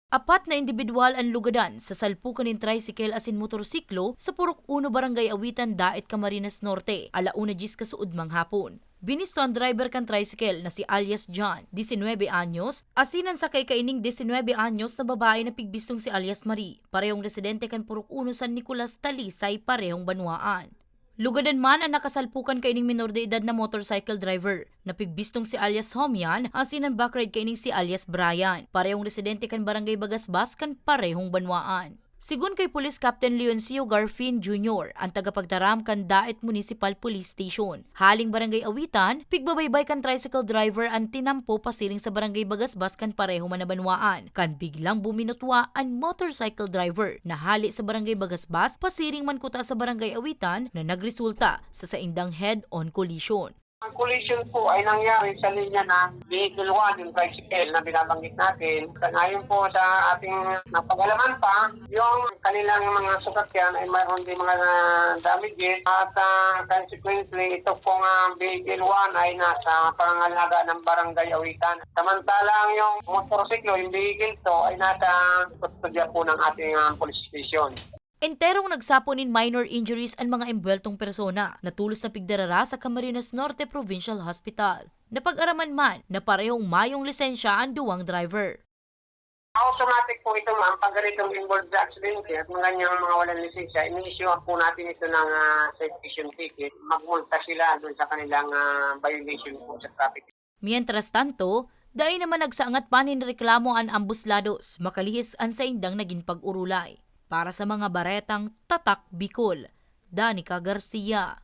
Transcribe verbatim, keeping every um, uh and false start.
Apat na indibidwal an lugadan sa salpukan nin tricycle asin motorsiklo sa Purok Uno, Barangay Awitan, Daet, Camarines Norte, ala una dyes kasuodmang hapon. Binisto an driver kan tricycle na si alias John, disinwebe anyos, asin an sakay kaining disinwebe anyos na babae na pigbistong si alias Marie, parehong residente kan Purok Uno, San Nicolas, Talisay, parehong banwaan. Lugadan man an nakasalpukan kaining menor de edad na motorcycle driver, na pigbistong si alias Homian, asin an backride kaining si alias Brian, parehong residente kan Barangay Bagasbas kan parehong banwaan. Sigon kay Police Captain Leoncio Garfin Junior, an tagapagtaram kan Daet Municipal Police Station, haling Barangay Awitan, pigbabaybay kan tricycle driver an tinampo pasiring sa Barangay Bagasbas kan pareho man na banwaan, kan biglang buminutwa an motorcycle driver na hale sa Barangay Bagasbas pasiring man kuta sa Barangay Awitan na nagresulta sa saindang head-on collision. Ang collision po ay nangyari sa linya ng vehicle one, yung tricycle na binabanggit natin. Sa ngayon po, sa ating napag-alaman pa, yung kanilang mga sasakyan ay mayroon din mga damages at, ah, consequently, ito pong, ah, vehicle one ay nasa pangangalaga ng Barangay Awitan. Samantalang yung motorsiklo, yung vehicle two, ay nasa kustodya po ng ating, ah, police station. Enterong nagsapo nin minor injuries an mga embweltong persona na tolos na pigdarara sa Camarines Norte Provincial Hospital. Napag-araman man na parehong mayong lisensya an duwang driver. Automatic po ito, ma'am. Pag ganitong involved sa aksidente at mga ganyang mga walang lisensya, ini-issue po natin ito ng, ah, citation ticket. Magmulta sila dun sa kanilang, ah, violation po sa traffic. Mientras tanto, dai naman nagsaangat pa nin reklamo an ambos lados, makalihis an saindang nagin pag-orolay. Para sa mga baretang Tatak Bicol, Danica Garcia.